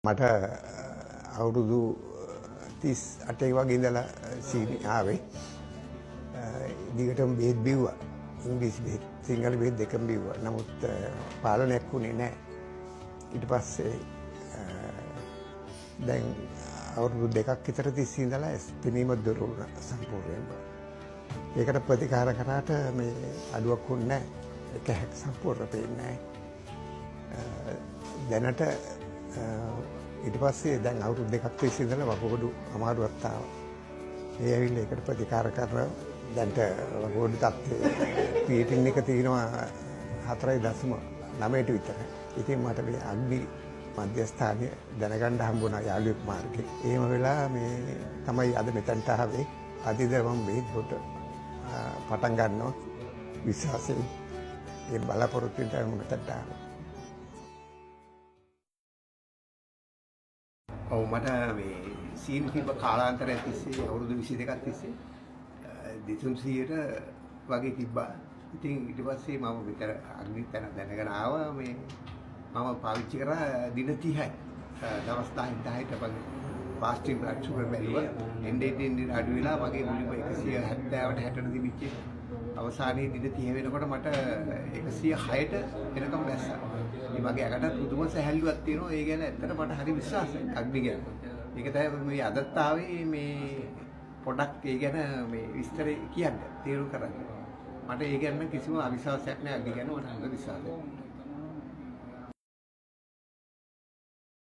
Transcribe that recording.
මට අවුරුදු 38 වගේ ඉඳලා සීනි ආවේ. දිගටම බෙහෙත් බිව්වා. ඉංග්‍රීසි බෙහෙත්, සිංහල බෙහෙත් දෙකම බිව්වා. නමුත් පාලනයක් වුණේ නැහැ. ඊට පස්සේ දැන් අවුරුදු 2ක් විතර තිස්සේ ඉඳලා ඇස් පෙනීම දුර වුණා සම්පූර්ණයෙන්ම. ඒකට ප්‍රතිකාර කරාට මේ අඩුවක් වුණේ නැහැ. එක හැක් සම්පූර්ණ පේන්නේ නැහැ. දැනට ඊට පස්සේ දැන් අවුරුදු 2ක් තිස්සේ ඉඳලා වකුගඩු අමාරුවක් ආවා. ඒ ඇවිල්ලා ඒකට ප්‍රතිකාර කරන දැන්ට වකුගඩු තත්ත්වය ක්‍රියේටින් එක තියෙනවා 4.9ට විතර. ඉතින් මට මේ අග්නි මධ්‍යස්ථානය දැනගන්න හම්බුණා යාළුවෙක් මාර්ගේ. එහෙම වෙලා මේ තමයි අද මෙතනට ආවේ. අද ඉඳලා මම බෙහෙත් බොන්න පටන් ගන්නවා විශ්වාසයෙන්. ඒ බලාපොරොත්තුවෙන් තමයි මම මෙතනට ආවේ. ඔව්, මට මේ සීන් තිබ්බ කාලාන්තරයක් තිස්සේ අවුරුදු 22ක් තිස්සේ 200ට වගේ තිබ්බා. ඉතින් ඊට පස්සේ මම විතර අග්නි තැන දැනගෙන ආවා. මේ මම පාවිච්චි කරා දින 30යි. දවස් 10 10ට වගේ ෆාස්ටිං බ්ලඩ් ෂුගර් බැලුවා. එන්නේ එන්නේ අඩු වෙලා මගේ මුලින්ම 170ට 60ට තිබිච්ච අවසානයේ දින 30 වෙනකොට මට 106ට එනකම් බැස්සා. ඉතින් මගේ ඇඟට පුදුම සැහැල්ලුවක් තියෙනවා. ඒ ගැන ඇත්තට මට හරි විශ්වාසයි අග්නි ගැන. ඒක තමයි මේ අදත් ආවේ මේ පොඩක් ඒ ගැන මේ විස්තර කියන්න, තේරුම් කරන්න. මට ඒ ගැන කිසිම අවිශ්වාසයක් නෑ අග්නි ගැන, මට හොඳ විශ්වාසයක්.